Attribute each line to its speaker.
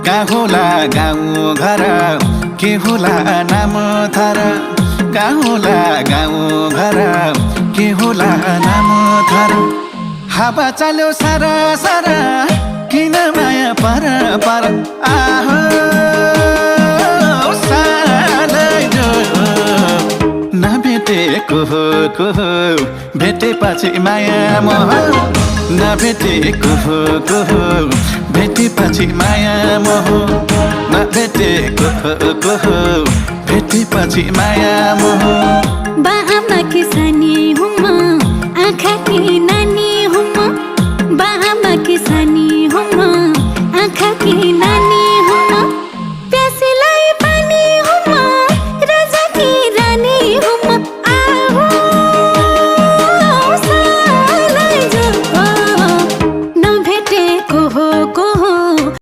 Speaker 1: कहाँ होला गाउँ घर के होला नाम थर कहाँ होला गाउँ घर के होला नाम थर हावा चल्यो सारा सारा किन माया पर पर आहो नभेटेको को भेटेपछि माया मोह नभेटेको को भेटेपछि माया मोह नभेटेको को भेटेपछि माया मोह
Speaker 2: बा आमा किसानी हुम आँखा किन